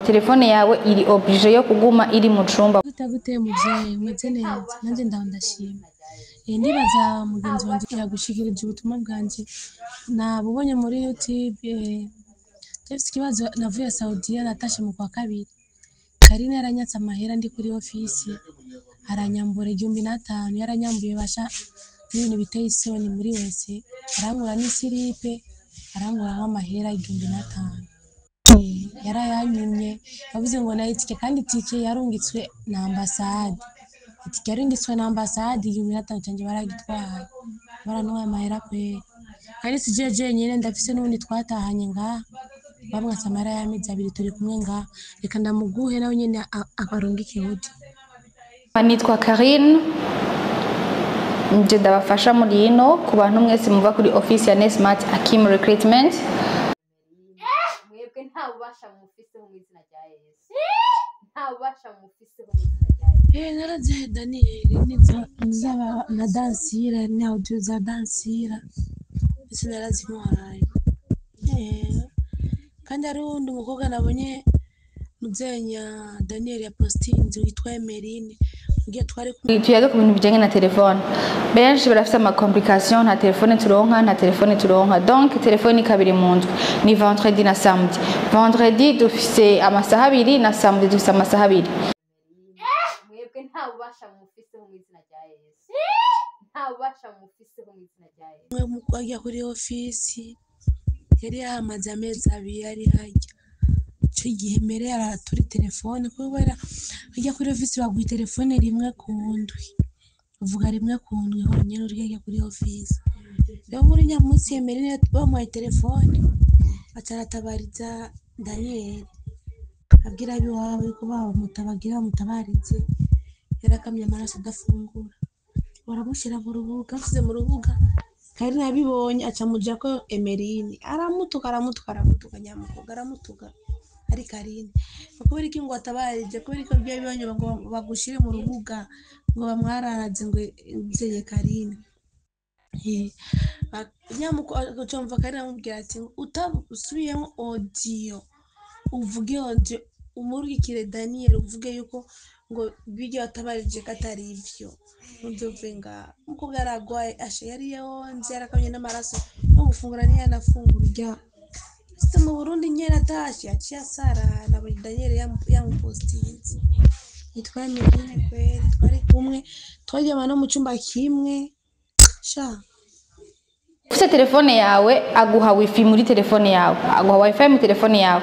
Telefone yawe iri obligé yo kuguma iri mu cumba. Gute gute muvyeyi, umeze neza? Nanje ndaho, ndashima. Ndibaza mugenzi wanje yagushikirije ubutumwa bwanje, nabubonye muri YouTube. Ndafise ikibazo, navuye Saudiya, natashe mu kwa kabiri. Karine yaranyatse amahera ndi kuri ofisi, aranyambura 1500. Yaranyambuye basha n'ibintu biteye isoni muri wese, arankura n'isiripe, arankuramwo amahera 1500. Yarayanyimye, yavuze ngo nayo itike, kandi itike yarungitswe na ambasade, itike yarungitswe na ambasade. 1500 canje baragitwaye, barantwaye amahera kweri. Kandi si jewe jenyene, ndafise n'uwundi twatahanye ngaha bamwatse amahera y'amezi 2, turi kumwe ngaha. Reka ndamuguhe nawe nyene akarungike audio. Nitwa Karine, nje ndabafasha muri ino ku bantu mwese muva kuri office ya Nesmart Akim Recruitment. Mwebwe nta bubasha mufiseho mu izina rya Yesu, nta bubasha mufiseho mu izina rya Yesu. Narazihaye Daniel nizo zaba na Dansira, ni audio za Dansira ndetse narazimuhaye. Kandi hariho uwundi mukobwa nabonye muzenya Daniel ya postinze witwa Emeline, ugiye twari kumwe. Tuyaga ku bintu bijanye na telefone. Benshi barafise ama complication, nta telefone turonka, nta telefone turonka. Donc telefone kabiri mu ndwi ni vendredi na samedi. Vendredi dufise amasaha 2 na samedi dufise amasaha 2. Mwebwe nta bubasha mufiseho mu izina rya Yesu, nta bubasha mufiseho mu izina rya Yesu. Ajya kuri ofisi yari yahamaze amezi 2 ari hajya. Ico gihe mbere yaratura telefone, kubera ujya kuri ofisi baguha telefone rimwe ku ndwi, uvuga rimwe ku ndwi honyine uri hajya kuri ofisi. Rero muri nya munsi Emeline bamuhaye telefone, aca aratabariza Daniel, abwira ab'iwabo yuko bamutabagira bamutabarize, yarakamye amaraso adafungura, baramushyira mu rubuga. Bashyize mu rubuga, Karine yabibonye, aca mujako Emeline, aramutuka, aramutuka, aramutuka, nyamukobwa aramutuka ari Karine ngo kubera iki ngo watabarije, kubera ko ibyo bibonye ngo bagushire mu rubuga, ngo bamwararaze ngo nzeye Karine. Nyamukobwa Karine amubwira ati utasubiyemo audio, uvuge audio umurikire Daniel, uvuge yuko ngo bijya watabarije ko atari ivyo, ntuzove ngaha. Umukobwa yaragwaye asha, yari yonze, yarakamye n'amaraso, no gufungura ntiyanafungura. Urya ese mu Burundi nyene atashe yaciye asara, nabonye Daniel yamupostinze. Yitwa Emeline kweri, twari kumwe, twaryama no mu cumba kimwe sha. Ufise telefone yawe, aguha wifi muri telefone yawe, aguha wifi muri telefone yawe,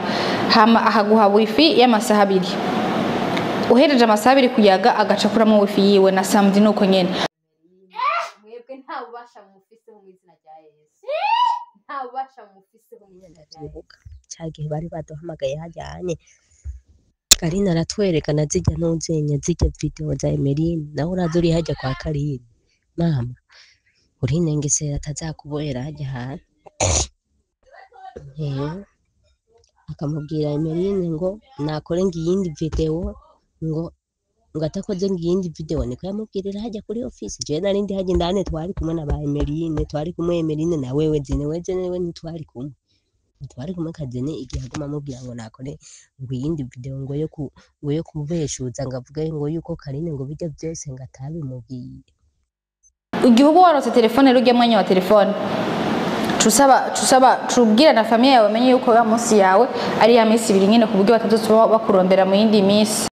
hama akaguha wifi y'amasaha 2. Uhereje amasaha 2 kuyaga, agaca akuramo wifi yiwe. Na samedi nuko nyene. Mwebwe nta bubasha mufiseho mu izina rya Yesu, nta bubasha mufiseho mu izina rya Yesu. Ndavyibuka ca gihe bari baduhamagaye hajyanye, Karine aratwereka na zirya ntuzenya, zirya video za Emeline. Nawe uraza uri hajya kwa Karine, mama urinengesera atazakubohera hajya hantu. Akamubwira Emeline ngo nakore ngo iyindi video, ngo atakoze ngo iyindi video, niko yamubwirira hajya kuri office. Jewe nari ndi hajya indani, twari kumwe na ba Emeline, twari kumwe Emeline na wewe Zene, we Zene we ntitwari kumwe, ntitwari kumwe. Kazene igihe aguma amubwira ngo nakore ngo iyindi video, ngo yo kubeshuza, ngo avuge ngo yuko Karine ngo bijya byose ngo atabimubwiye. Igihe uba waronse telefone rero, ujya mwanya wa telefone, cusaba cubwira na famille yawe bamenye yuko ya munsi yawe ari ya minsi 2 nyene, ku buryo batazoba bakurondera mu yindi minsi.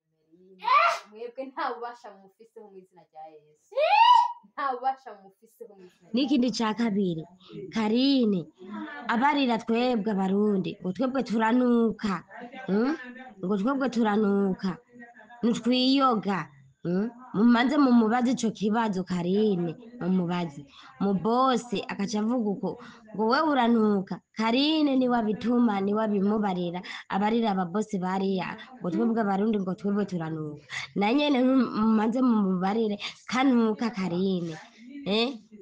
Mwebwe nta bubasha mufiseho mu izina rya Yesu, nta bubasha mufiseho mu izina rya N'ikindi cya kabiri, Karine abarira twebwe Abarundi ngo twebwe turanuka, Ngo twebwe turanuka ntitwiyoga, Mumanze mumubaze ico kibazo Karine, mumubaze mubose akaca avuga uko ngo we uranuka. Karine niwe abituma, niwe abimubarira, abarira ababosi bariya ngo twebwe Abarundi ngo twebwe turanuka. Na nyene mumanze mumubarire kanuka Karine,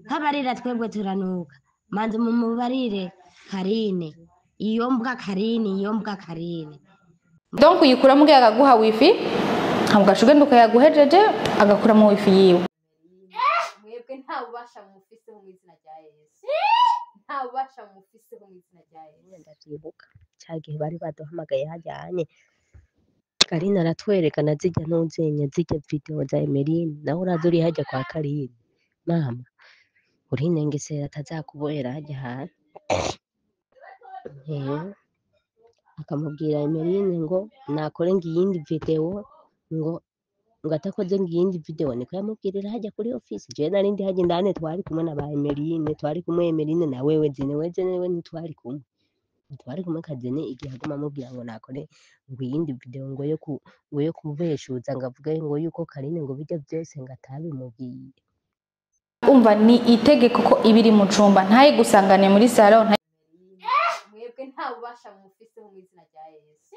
kabarira twebwe turanuka, manze mumubarire Karine, iyo mbwa Karine, iyo mbwa Karine. Donc uyikuramo ugiye, akaguha wifi, hama ugaca ugenda ukayaguhejeje, agakuramo wifi yiwe. Mwebwe nta bubasha mufiseho mu izina rya Yesu, nta bubasha mufiseho mu izina rya Yesu. Ndavyibuka ca gihe bari baduhamagaye hajyanye. Karine aratwereka na zirya ntuzenya zirya video za Emeline, nawe uraza uri harya kwa Karine. Mama urinengesera atazakubohera harya hantu. Eh, akamubwira Emeline ngo nakore ngo iyindi video, ngo atakoze ngo iyindi video, niko yamubwirira hajya kuri office. Jewe nari ndi harya indani, twari kumwe na ba Emeline, twari kumwe Emeline na wewe Zene, we Zene we ntitwari kumwe, ntitwari kumwe Kazene igihe aguma amubwira ngo nakore ngo iyindi video ngo yo ku ngo yo kubeshuza, ngo avuge ngo yuko Karine ngo bijya byose ngo atabimubwiye. Umva, ni itegeko ko iba iri mu cumba, ntayigusangane muri salon. Mwebwe nta bubasha mumufiseho mu izina rya Yesu,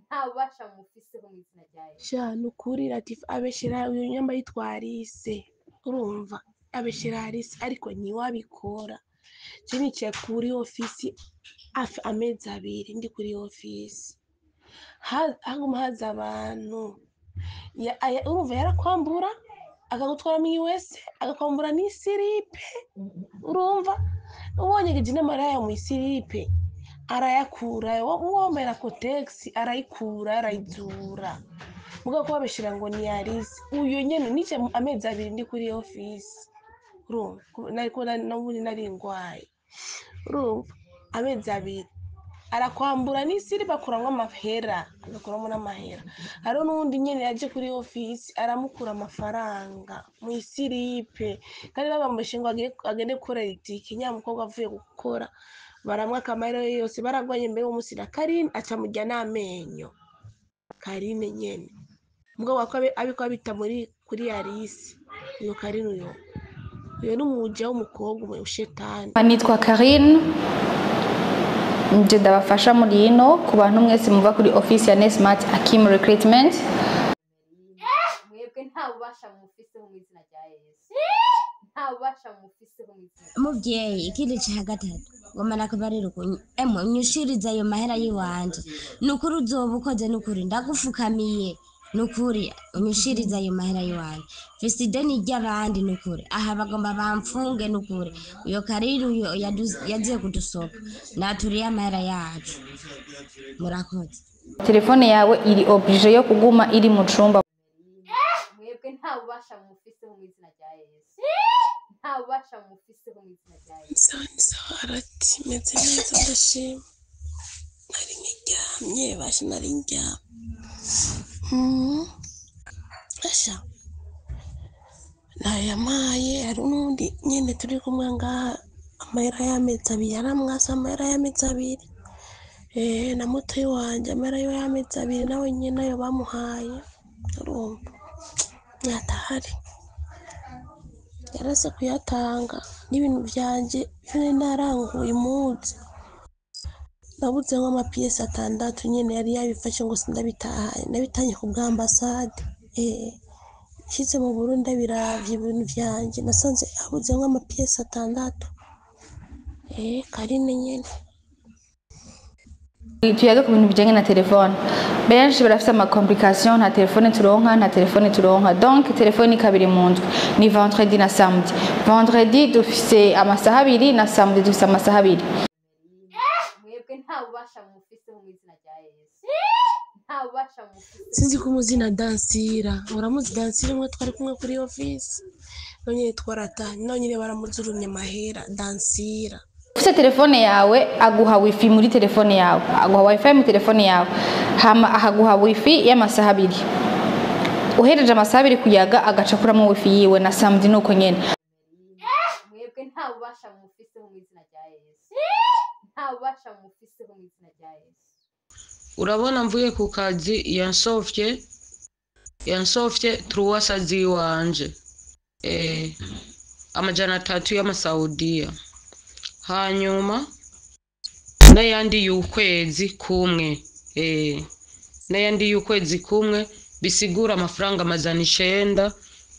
nta bubasha mumufiseho mu izina rya Yesu. Sha nukuri Latifa abeshera uyu nyamba yitwa Alice, urumva abeshera Alice ariko ntiwabikora. Je nicaye kuri ofisi hafi amezi 2 ndi kuri ofisi, haguma haza abantu. Urumva yarakwambura akagutwara mw'iwese, agakwambura n'isiripe. Urumva ubonye gije n'amaraya mw'isiripe arayakura, wambaye kotegisi arayikura arayizura, mugabo ko babeshera ngo ni Alice uyo nyene. Nicaye amezi 2 ndi kuri ofisi, urumva nariko n'ubundi nari ngwaye. Urumva amezi 2 arakwambura n'isiripe, akuramwo amahera, agakuramo n'amahera. Hariho n'uwundi nyene yaje kuri ofisi aramukura amafaranga mw'isiripe, kandi babamubeshe ngo agende gukorera itike. Nya mukobwa avuye gukora baramwaka amahera yose, baragwanye mbere uwo munsi na Karine aca amurya n'amenyo Karine nyene, mugabo wako abiko abita muri kuri Alice. Uyo Karine uyo n'umuja w'umukobwa ushetani. Nitwa Karine, nje ndabafasha muri ino ku bantu mwese muva kuri office ya Nesmart Akim Recruitment. Mwebwe nta bubasha mumufiseho mu izina rya Yesu, nta bubasha mumufiseho mu izina. Muvyeyi, ikindi ca gatatu ngoma nakubarira ukuntu emwe unyushirize ayo mahera yiwanje, nukuri uzoba ukoze, nukuri ndagufukamiye, nukuri unyushirize ayo mahera yiwanje. Mfise ideni ry'abandi, nukuri aha bagomba bamfunge, nukuri uyo Kariri uyo yagiye kudusopa naturiye amahera yacu. Murakoze. Telefone yawe iri obligé yo kuguma iri mu cumba. Mwebwe nta bubasha mumufiseho mu izina rya Yesu, nta bubasha mumufiseho mu izina rya Yesu. Sawa ni sawa arati meze neza ndashima. Nari nkiryamye basha, nari ndyamye. Asha nayampaye. Hari n'undi nyene turi kumwe ngaha, amahera y'amezi 2 yaramwase, amahera y'amezi 2. Na mutoyi wanje amahera yiwe y'amezi 2 nawe nyene ayo bamuhaye. Urumva nyatahari yarase kuyatanga n'ibintu vyanje ivyo nari naranguye impuzu, nabuze nk'amapiyesi 6 nyene yari yabifashe ngo sindabitahanye, nabitanye ku bwa ambasade. Nshitse mu Burundi ndabiravye ibintu vyanje nasanze habuze nk'amapiyesi 6. Karine nyene. Tuyage ku bintu bijanye na telefone. Benshi barafise ama complication, nta telefone turonka, nta telefone turonka. Donc telefone kabiri mu ndwi ni vendredi na samedi. Vendredi dufise amasaha 2 na samedi dufise amasaha 2. Mwebwe nta bubasha mumufiseho mu izina rya Yesu, nta bubasha mumufiseho. Sinzi ko umuzi na Dansira, uramuzi Dansira umwe twari kumwe kuri ofisi, nonyene twaratanye, nonyene baramuzurumye amahera Dansira. Ufise telefone yawe aguha wifi muri telefone yawe, aguha wifi mu telefone yawe, hama akaguha wifi y'amasaha 2. Uhereje amasaha 2 kuyaga agaca akuramo wifi yiwe, na samedi nuko nyene. Mwebwe nta bubasha mumufiseho mu izina rya Yesu, nta bubasha mumufiseho mu izina rya Yesu. Urabona mvuye ku kazi yansofye truwasa ziwanje 300 y'amasaudiya, hanyuma n'ayandi y'ukwezi kumwe, n'ayandi y'ukwezi kumwe bisigura amafaranga 900.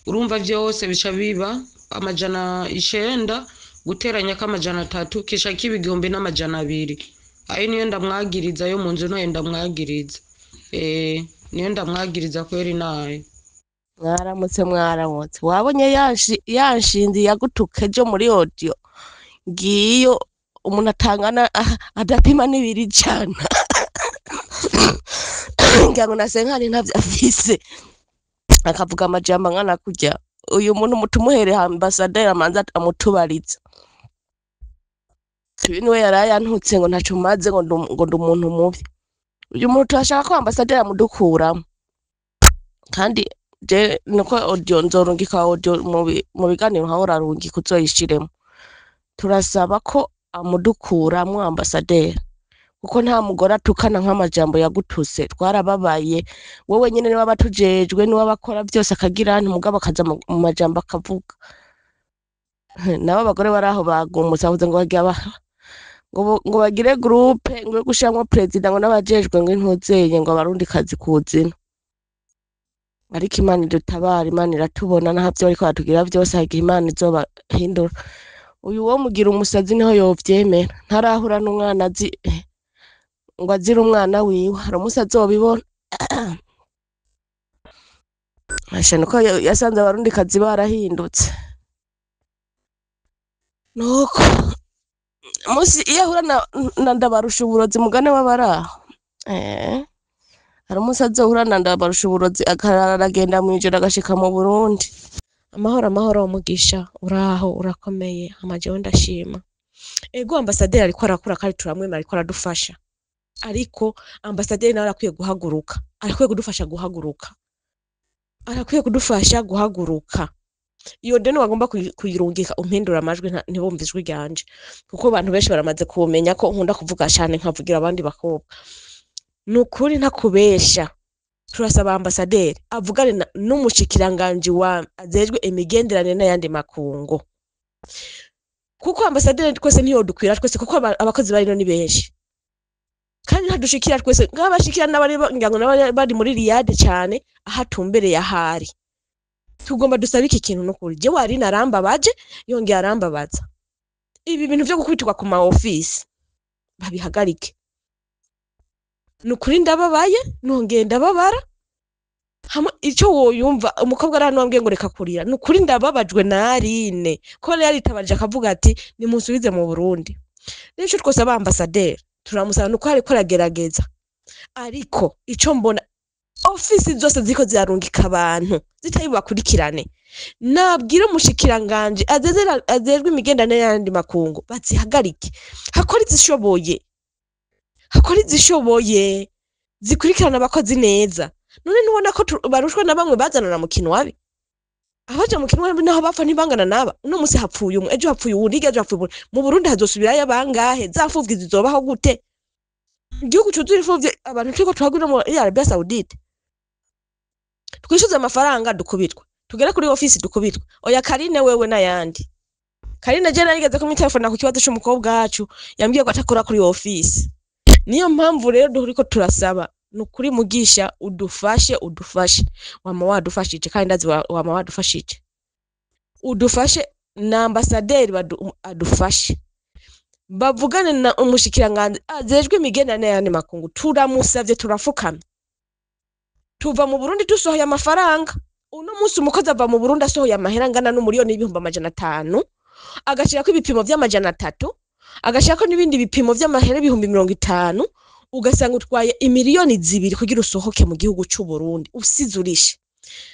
Urumva vyose bica biba 900 guteranya ko 300 kisha kiba 1200. Ayo niyo ndamwagiriza yo mu nzu, nayo ndamwagiriza, niyo ndamwagiriza kweri nayo. Mwaramutse, mwaramutse. Wabonye yanshinzi yagutuka ejo muri audio, ngiyo umuntu atangana adapima n'ibiri jana. Ngira ngo nasenkani ntavyo afise, akavuga amajambo angana kurya. Uyu muntu mutumuhere ambasaderi amanza amutubariza. Uyu niwe yaraye antutse ngo ntaco maze, ngo ndi umuntu mubi. Uyu muntu turashaka ko ambasaderi amudukuramo. Kandi je niko audio nzorungika audio mu biganiro nkaho urarungika uzoyishiremo. Turasaba ko amudukuramwo ambasaderi, kuko nta mugore atukana nk'amajambo yagutuse. Twarababaye. Wowe nyene niwe abatujejwe, niwe abakora byose, akagira nti mugabo akaza mu majambo akavuga. Nabo abagore bari aho bagumutse, bavuze ngo bagira ngo bagire groupe ngo yo gushiramwo perezida ngo n'abajejwe ngo intuzeye ngo abarundi kazi kuzina. Ariko Imana idutabara, Imana iratubona. Naho vyo bariko baratugira vyose, hagihe Imana izobahindura. Uyu wo mugira umusazi niho yovyemera, ntarahura n'umwana azi ngo azire umwana wiwe. Hari umunsi azobibona. Asha nuko yasanze abarundi kazi barahindutse. Nuko musi iyo ahura na Ndabarusha uburozi, mugane w'abaraho, hari umunsi azohura na Ndabarusha uburozi, akarara aragenda mw'ijoro agashika mu Burundi. Amahoro, amahoro, Umugisha. Uraho, urakomeye? Amajewe ndashima. Ego, ambasaderi ariko arakura kandi turamwemera, ariko aradufasha. Ariko ambasaderi nawe arakwiye guhaguruka, arakwiye kudufasha guhaguruka, arakwiye kudufasha guhaguruka. Iyo deni wagomba kuyirungika umpindura amajwi, ntibumve ijwi ryanje, kuko abantu benshi baramaze kumenya ko nkunda kuvuga cyane, nkavugira abandi bakobwa. Ni ukuri ntakubesha, turasaba ambasaderi avugane n'umushikiranganji wa ajejwe imigenderanire n'ayandi makungu, kuko ambasaderi twese ntiyodukwira twese, kuko abakozi barino ni benshi kandi ntadushikira twese. Nk'abashikira n'abari ngira ngo n'abari bari muri Riyade cyane ahatumbereye ahari. Tugomba dusabe iki kintu. N'ukuri jewe ari narambabaje, yongeye arambabaza. Ibi bintu vyo gukubitirwa ku ma office babihagarike. Nukuri ndababaye, nongeye ndababara. Hamwe icyo woyumva umukobwa ari hano wambwiye ngo reka kurira. Nukuri ndababajwe na Aline ko yari yaritabaje akavuga ati nimunsubize mu Burundi. Rero ico twose aba ambasaderi turamusaba, nuko ariko aragerageza. Ariko ico mbona, ofisi zose ziriko zirarungika abantu zitari bubakurikirane. Nabwira umushikiranganje azejwe imigenderanire y'ayandi makungu bazihagarike, hakora izishoboye, hakora izishoboye zikurikirana abakozi neza. None ntubona ko barushwa na bamwe bazanana mu kinwabi? Abaja mu kinwabi naho bapfa ntibangana naba. Uno musi hapfuye umwe, ejo hapfuye uwundi, hirya ejo hapfuye uwundi. Mu Burundi hazosubirayo bangahe? Za mfuvyi zizobaho gute? Igihugu cuzuye imfuvyi, abantu turiko turagwira muri Arabia Saudite. Twishyuze amafaranga dukubitwa, tugere kuri ofisi dukubitwa. Oya Karine, wewe n'ayandi Karine, je narigeze kumwitelefona ku kibazo c'umukobwa wacu, yambwiye ko atakora kuri ofisi. Niyo mpamvu rero duriko turasaba, nukuri Mugisha, udufashe, udufashe. Wama wadufashije kandi ndazi wama wadufashije. Udufashe na ambasaderi adufashe, bavugane na umushikiranganji ajejwe imigenderanire y'ayandi makungu. Turamusavye, turafukamye. Tuva mu Burundi dusohoye amafaranga. Uno munsi umukozi ava mu Burundi asohoye amahera angana n'umuriyoni n'500,000, agashirako ibipimo vy'amajana 3, agashirako n'ibindi bipimo vy'amahera 50,000, ugasanga utwaye imiliyoni 2 kugira usohoke mu gihugu c'u Burundi usize urishe.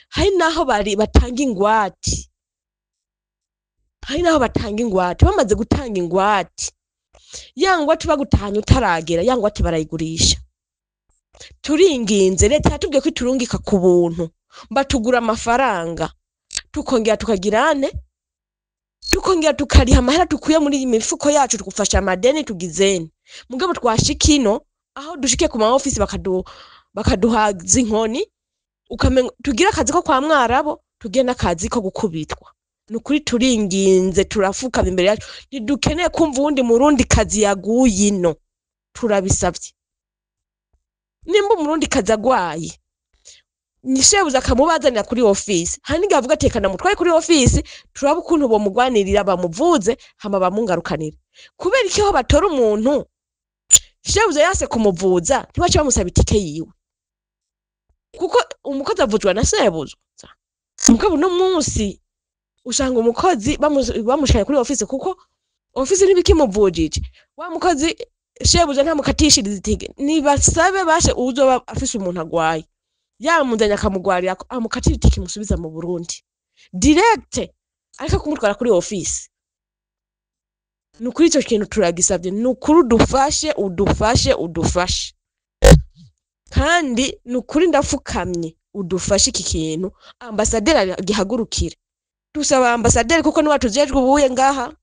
Hari naho bari batanga ingwate, hari naho batanga ingwate. Bamaze gutanga ingwate, ya ngwate bagutahanye utaragera, ya ngwate barayigurisha. Turinginze, leta yatubwiye ko iturungika ku buntu, batugura amafaranga, tukongera tukagirane, tukongera tukariha amahera tukuye muri iyi mifuko yacu, tugufasha amadeni tugizeni. Mugabo twashika ino, aho dushike ku ma ofisi bakaduhaza inkoni, ukamenga tugire akazi ko kwa mwarabu, tugire n'akazi ko gukubitwa. Nukuri turinginze, turafukama imbere yacu. Ntidukeneye kumva uwundi murundi kazi yaguye ino. Turabisavye, nimba umurundi kazi agwaye, nishebuza akamubazanira kuri ofisi. Hari n'igihe avuga ati reka ndamutware kuri ofisi, turabe ukuntu bomugwanirira bamuvuze, hama bamungarukanire. Kubera iki ho batora umuntu shebuza yase kumuvuza, ntibace bamusaba itike yiwe? Kuko umukozi avuzwa na shebuza. Mugabo uno munsi usanga umukozi bamushikanye kuri ofisi, kuko ofisi ntibikimuvujije wa mukozi. Shebuja ntamukatishiriza itike. Nibasabe bashe uwuzoba afise umuntu agwaye yamuzanye akamugwarira amukatira itike imusubiza mu Burundi direct, ariko kumutwara kuri office. Nukuri ico kintu turagisavye, nukuri udufashe, udufashe, udufashe. Kandi nukuri ndafukamye, udufashe iki kintu ambasaderi agihagurukire. Dusaba ambasaderi kuko niwe atujejwe ubuye ngaha,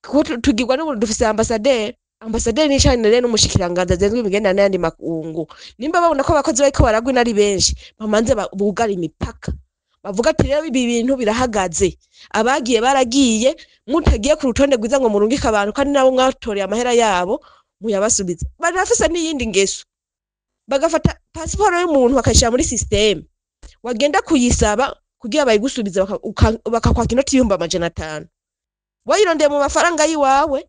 kuko tugirwa n'ubu dufise ambasaderi. Ambasaderi ni cane rero n'umushikiranganji ajejwe imigenderanire n'ayandi makungu. Nimba babona ko abakozi bariko baragwa ari benshi, bamanze bugare imipaka, bavuga ati rero ibi bintu birahagaze, abagiye baragiye, mutagiye ku rutonde rwiza ngo murungike abantu kandi nabo mwatoreye amahera yabo muyabasubize. Barafise n'iyindi ngeso, bagafata pasiporo y'umuntu bakayishira muri système, wagenda kuyisaba kugira bayigusubize bakakwaka inoti 500,000 wayirondeye mu mafaranga yiwawe,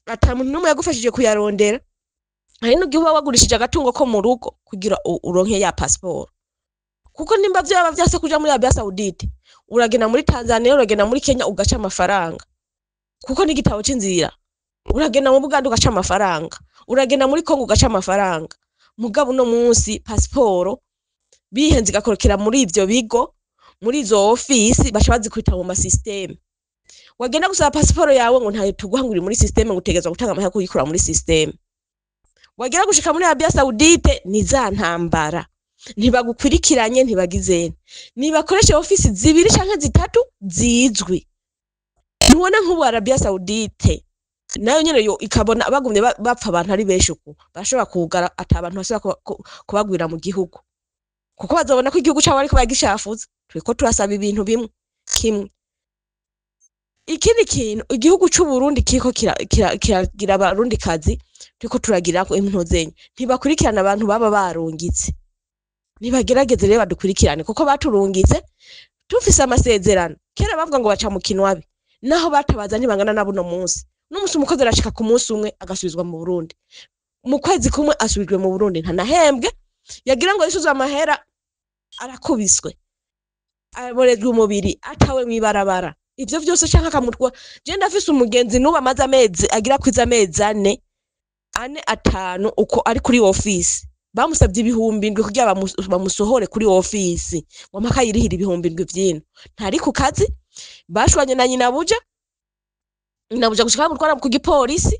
ata muntu n'umwe yagufashije kuyarondera. Hari n'igihe uba wagurishije agatungo ko mu rugo kugira uronke ya pasiporo, kuko nimba vyaba vyase kuja muri Arabia Saudite, uragenda muri Tanzania, uragenda muri Kenya ugaca amafaranga, kuko n'igitabo c'inzira. Uragenda mu Buganda ugaca amafaranga, uragenda muri Kongo ugaca amafaranga. Mugabo uno munsi pasiporo bihenze igakorokera muri ivyo bigo, muri izo ofisi, baca bazikubita mu masysteme. Wagenda gusaba pasiporo yawe ngo ntayo tuguha, ngo uri muri système, ngo utegerezwa gutanga amahera kuyikura muri système. Wagera gushika muri Arabia Saudite ni za ntambara, ntibagukwirikiranye, ntibagizene. Nibakoreshe ofisi zibiri canke zitatu zizwi. Ntubona nk'ubu Arabia Saudite nayo nyene yo ikabona bagumye bapfa abantu ari benshi, uku bashobora kugara ata abantu basubira kubagwira mu gihugu, kuko bazobona ko igihugu cabo ariko bagishafuza. Turiko turasaba ibintu bimwe kimwe. Ikindi kintu igihugu c'u Burundi kiriko kiragira abarundi kazi, turiko turagira impuzenye, ntibakurikirana abantu baba barungitse. Nibagerageze rero badukurikirane, kuko baturungitse tufise amasezerano. Kera bavuga ngo baca mu kinwabi, naho batabaza ntibangana na buno munsi. N'umunsi umukozi arashika ku munsi umwe agasubizwa mu Burundi, mu kwezi kumwe asubijwe mu Burundi, ntanahembwe. Yagira ngo yisuze amahera arakubiswe, aborejwe umubiri, atawe mw'ibarabara, ivyo vyose canke akamutwa. Je ndafise umugenzi n'ubu amaze amezi agira kwiza amezi ane 5 uko ari kuri ofisi, bamusabye 7,000 kugira bamusohore kuri ofisi, ngo mpaka yirihira 7,000 vyino. Ntari ku kazi, bashwanye na nyinabuja, nyinabuja gushika bamutwara ku gipolisi,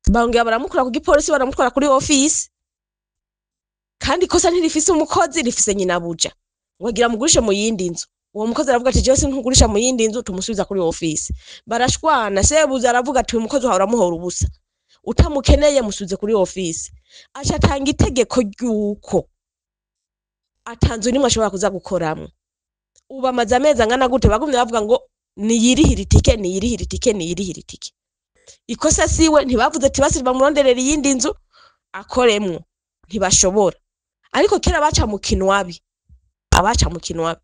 bongera baramukura ku gipolisi baramutwara kuri ofisi. Kandi ikosa ntirifise umukozi, rifise nyinabuja. Ngo agira mugurishe mu yindi nzu. Uwo mukozi aravuga ati jewe sinkugurisha mu yindi nzu, tumusubiza kuri ofisi. Barashwana, shebuja aravuga ati uyu mukozi wawe uramuhora ubusa, utamukeneye musubize kuri ofisi. Aca atanga itegeko ry'uko atanzu nimwe ashobora kuza gukoramwo. Ubu amaze amezi angana gute bagumye bavuga ngo niyirihire itike, niyirihire itike, niyirihire itike. Ikosa siwe, ntibavuze ati basi bamuronderera iyindi nzu akoremwo, ntibashobora. Ariko kera baca mu kinwabi, abaca mu kinwabi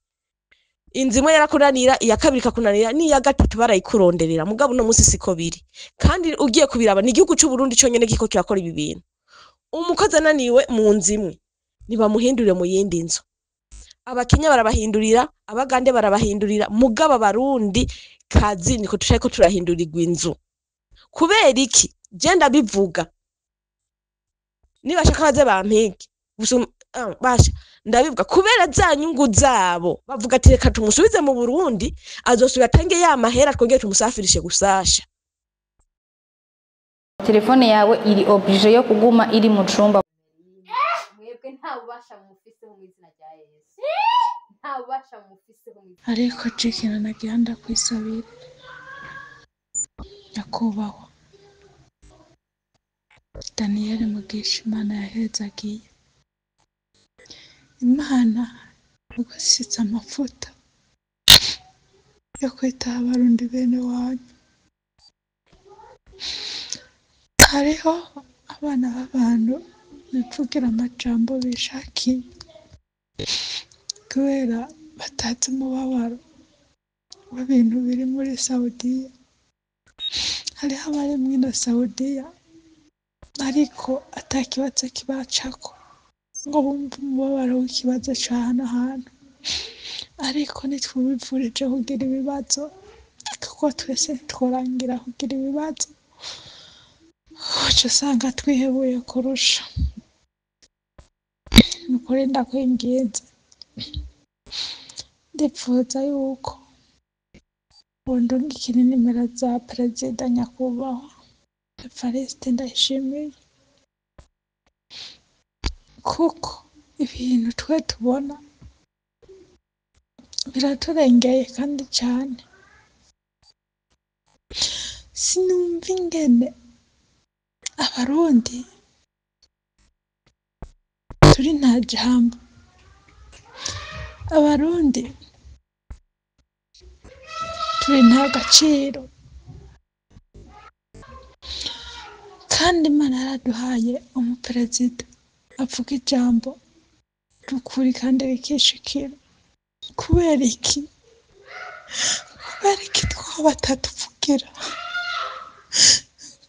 inzu imwe yarakunanira, iya kabiri ikakunanira, n'iya gatatu barayikuronderera. Mugabo uno munsi siko biri. Kandi ugiye kubiraba ni igihugu c'u Burundi conyene kiriko kirakora ibi bintu. Umukozi ananiwe mu nzu imwe ntibamuhindurire mu yindi nzu. Abakenya barabahindurira, abagande barabahindurira, mugabo abarundi kazi niko turiko turahindurirwa inzu. Kubera iki? Je ndabivuga, nibashaka baze bampige basha, ndabivuga kubera za nyungu zabo. Bavuga ati reka tumusubize mu Burundi, azosubira atange ya mahera, twongere tumusafirishe gusasha. Telefone yawe iri obligé yo kuguma iri mu cumba. Mwebwe nta bubasha mumufiseho mu izina rya Yesu, nta bubasha mumufiseho mu izina. Ariko je ikintu nagira ndakwisabira nyakubahwa Daniyeli Mugisha, Imana yahezagiye, Imana igusize amavuta yo kwitaho abarundi bene wanyu. Hariho abana b'abantu bivugira amajambo bishakiye kubera batazi umubabaro w'ibintu biri muri Saudiya. Hariho abari mw'ino Saudiya ariko ata kibazo kibacako ngo bumve umubabaro w'ikibazo ca hano hantu. Ariko ntitwibifurije kugira ibibazo, kuko twese ntitworangira kugira ibibazo. Uca usanga twihebuye kurusha. Ni ukuri ndakwinginze, ndipfuza yuko wondungikira inimero za perezida nyakubahwa Evariste Ndayishimiye, kuko ibintu twe tubona biraturengeye kandi cane. Sinumva ingene abarundi turi nta jambo, abarundi turi nta gaciro, kandi Imana yaraduhaye umuperezida avuga ijambo ry'ukuri kandi rikishikira. Kubera iki? Kubera iki twaba batatuvugira?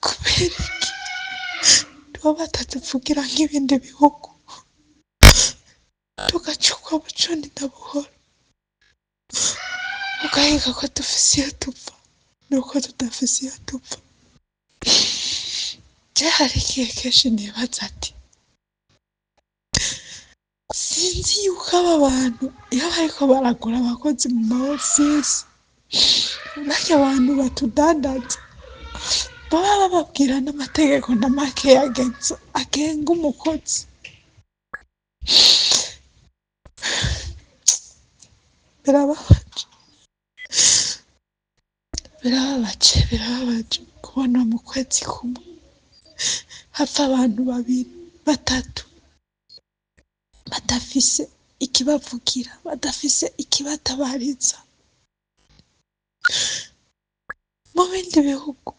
Kubera iki twaba batatuvugira nk'ibindi bihugu, tugacukwa buconi na buhoro, ugahiga ko dufise iyo tuva nuko tudafise iyo tuva? Je hari igihe kenshi nibaza ati sinzi yuko aba bantu iyo bariko baragura abakozi mu ma ofisi, barya abantu batudandaza baba bababwira n'amategeko na makeya agenga umukozi. Birababaje, birababaje, birababaje kubona mu kwezi kumwe hapfa abantu babiri batatu badafise ikibavugira, badafise ikibatabariza. Mu bindi bihugu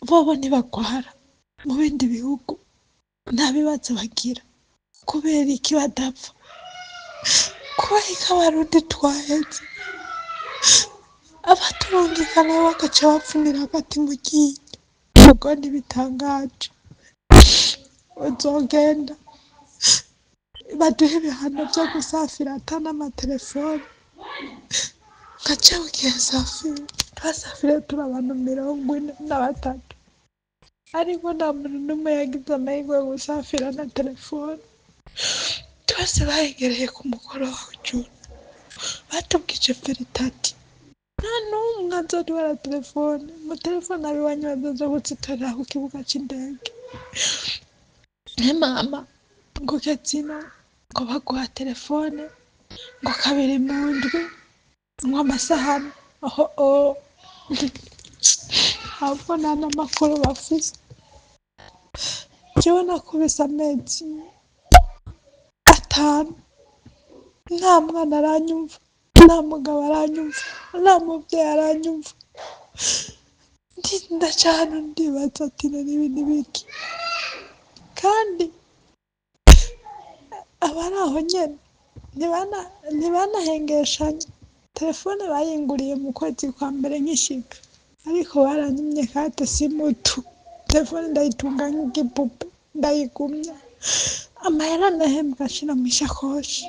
bobo ntibagwara, mu bindi bihugu nta bibazo bagira. Kubera iki badapfa? Kubera iki abarundi twaheze, abaturungika nabo bagaca bapfunira hagati mu ryinyo? Ubwo ntibitangaje, uzogenda baduhe ibihano vyo gusafira ata n'amatelefone. Nka jewe igihe nsafira, twasafiriye turi abantu 43, ariko nta muntu n'umwe yagize amahirwe yo gusafira na telefone. Twese bahegereye ku mugoroba w'ijoro, batubwije feritati nta n'umwe azotwara telefone, mu telefone abiwanyu bazoza kuzitorera ku kibuga c'indege. He mama, ngo ugeze ino ngo baguha telefone ngo kabiri mu ndwi, ngo amasahani oho ahubwo nta n'amakuru bafise. Jewe nakubise amezi 5 nta mwana aranyumva, nta mugabo aranyumva, nta muvyeyi aranyumva. Ndaca hano ndibaza ati none ibi ni biki? Kandi abari aho nyene ntibanahengeshanya. Telefone bayinguriye mu kwezi kwa mbere nkishika, ariko baranyimye kate simutu. Telefone ndayitunga nk'igipupe, ndayigumya. Amahera nahembwa ashira mw'ishakoshi.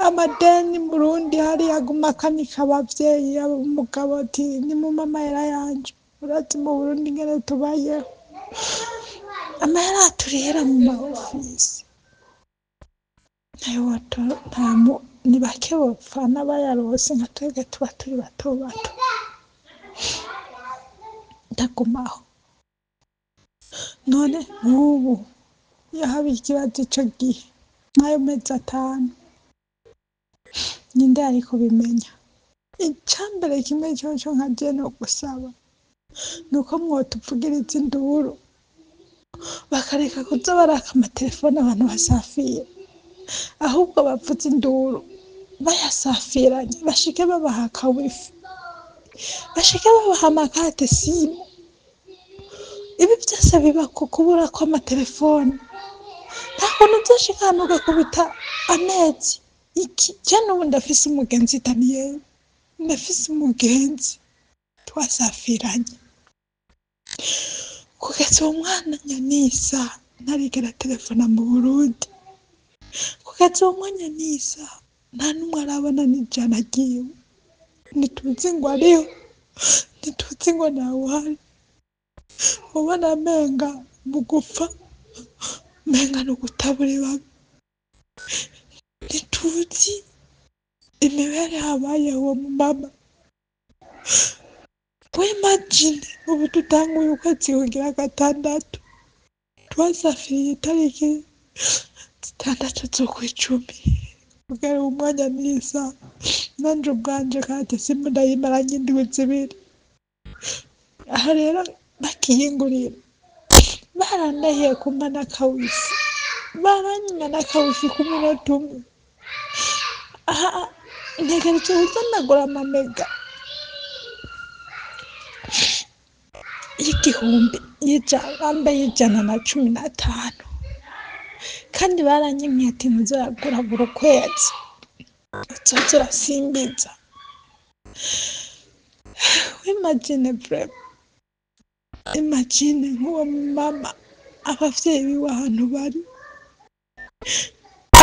Amadeni mu Burundi hariya aguma akanika abavyeyi, umugabo ati nimumpe amahera yanje. Urazi mu Burundi ingene tubayeho, amahera aturihira mu ma ofisi ni bake bopfa n'abayarose, nka twebwe tuba turi bato bato. Ndagumaho none nk'ubu iyo haba ikibazo ico gihe nk'ayo mezi 5, ninde yari kubimenya? Icambere kimwe coco nka je no gusaba nuko mwotuvugiriza induru, bakareka kuza baraka amatelefone abantu basafira, ahubwo bavuze induru bayasafiranye, bashike babaha akawifi, bashike babaha amakate simu. Ibi vyose biba ku kubura kw'amatelefone. Nta kuntu uzoshika ahantu ugakubita amezi iki. Je n'ubu ndafise umugenzi Daniel, ndafise umugenzi twasafiranye, kugeza uwo mwana nyanisa ntarigera telefona mu Burundi, kugeza uwo mwanya nisa nta n'umwe arabona n'ijana ryiwe. Ntituzi ngo ariho, ntituzi ngo ntawuhari. Ubona menga mu gupfa menga ni ugutabura ibabi. Ntituzi imibereho abayeho uwo mumama. Wimagine ubu dutanguye ukwezi kugira gatandatu, twasafiriye itariki 6 z'ukwicumi, kugera uwu mwanya n'isaha nanje ubwanje kandi simu ndayimaranye indwi 2. Aha rero bakiyingurira barandahiye kumpa n'akawisi, baranyima n'akawisi k'umunota umwe. Aha ntegereje kuza ndagura amamega y'igihumbi y'ijana y'115, kandi baranyimye ati ntuzayagura buri kwezi, uzoza urasimbiza. Imagine vrema, imagine nk'uwo mama abavyeyi biwe ahantu bari,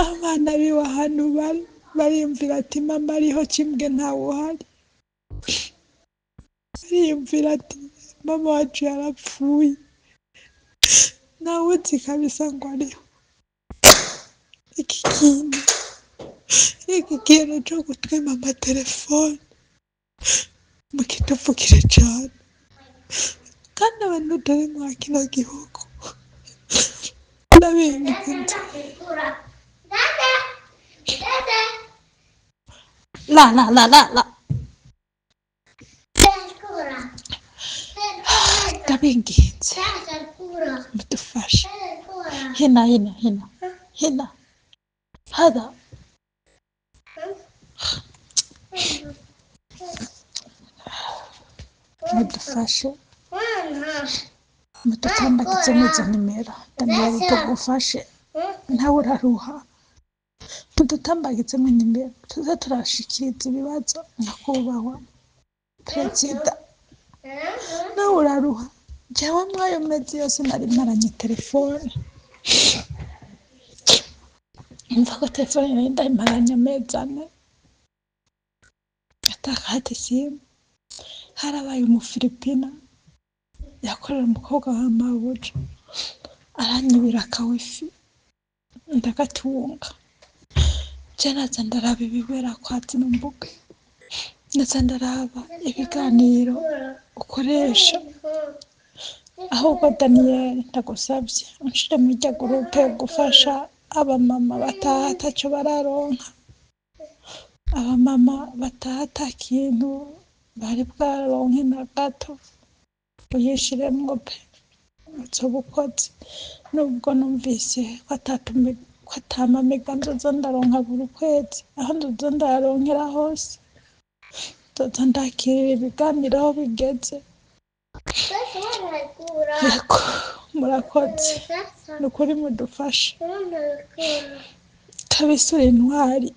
abana biwe ahantu bari, bariyumvira ati mama ariho cimbwe ntawe uhari, bariyumvira ati mama wacu yarapfuye ntawuzi kabisa ngo ariho. Iki kintu co gutwima amatelefone mukituvugire cane, kandi abantu turi mwa kino gihugu ndabinginze. La la la la la, ndabinginze mudufashe. Hina hina hina hina hada, mudufashe, mudutambagize n'izo nimero. Daniyeli tugufashe, nawe uraruha. Mudutambagize nimero tuze turashikiriza ibibazo nyakubahwa perezida, nawe uraruha. Jewe mwayo mezi yose nari maranye telefone, mva ko telefone nari ndayimaranye amezi 4 atakahati simu. Harabaye umufilipina yakorera umukobwa wa mabuja, aranyibira akawifi ndagatunga. Je naza ndaraba ibibera kwa zino mbuga, naza ndaraba ibiganiro ukoresha. Ahubwo Daniyeli ndagusabye unshire muri rya gurupe gufasha abamama bataha ataco bararonka, abamama bataha ata kintu bari bwaronke na gato, uyishiremwo pe, uzoba ukoze. Nubwo numvise ko atamamega nzoza ndaronka buri kwezi, aho nzoza ndayaronkera hose nzoza ndakirira ibiganiro aho bigeze. Yego murakoze, nukuri mudufashe kabisa. Uri intwari,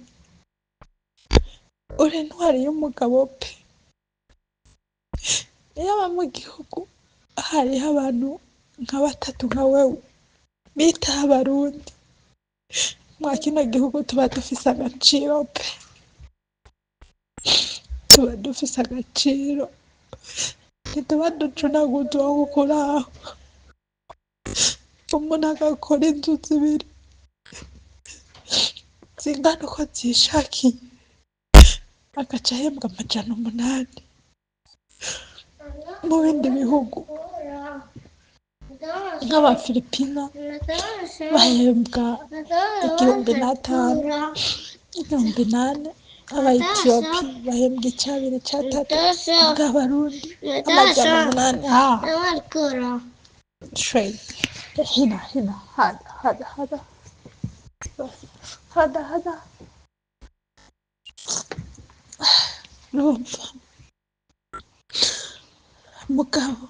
uri intwari y'umugabo pe. Iyaba mu gihugu hariho abantu nka batatu nka wewe bitaho abarundi, mwa kino gihugu tuba dufise agaciro pe, tuba dufise agaciro, ntituba ducunaguzwa kuko uraho umuntu agakora inzu 2 zingana uko zishakiye agaca ahembwa 800. Mu bindi bihugu nk'abafilipina bahembwa 1005, 8000, aba-Etiyopi bahembwa 2 3, bw'abarundi 800. شوي هنا هنا هذا هذا هذا هذا هذا. Urumva mugabo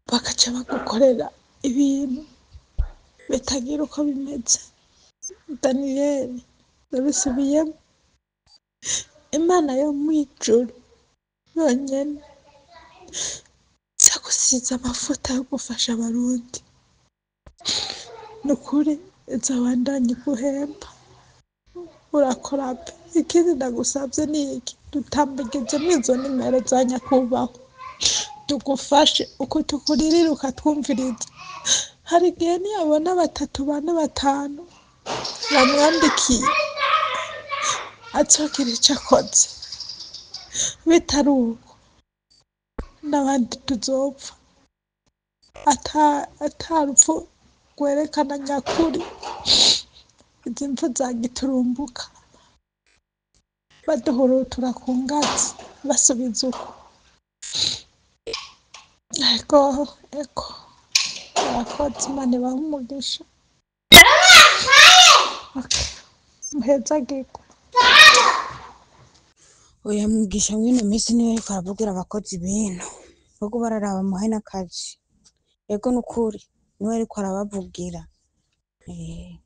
bakaca bagukorera ibintu bitagira uko bimeze. Daniyeli ndabisubiyemo, Imana yo mw'ijuru yonyene izagusize amavuta yo gufasha abarundi, nukuri izobandanya iguhemba. Urakora pe. Ikindi ndagusavye ni iki, dutambagizemwo izo nimero za nyakubahwa Tugufashe uko tukuririra ukatwumviriza. Hari igihe niyabona batatu, bane, batanu bamwandikiye, azogira ico akoze. Bitari uko, n'abandi tuzopfa ata rupfu rwerekana nyakuri. Izi mpfu zagiturumbuka, baduhurutura ku ngazi, basubiza uko. Ego, ego, murakoze, Imana ibahe umugisha. Okay. Muhezagirwe. Oya, mwigisha mw'ino minsi niwe ariko aravugira abakozi b'ino, ahubwo bararaba muhe n'akazi. Ego nukuri niwe ariko arabavugira. Eh.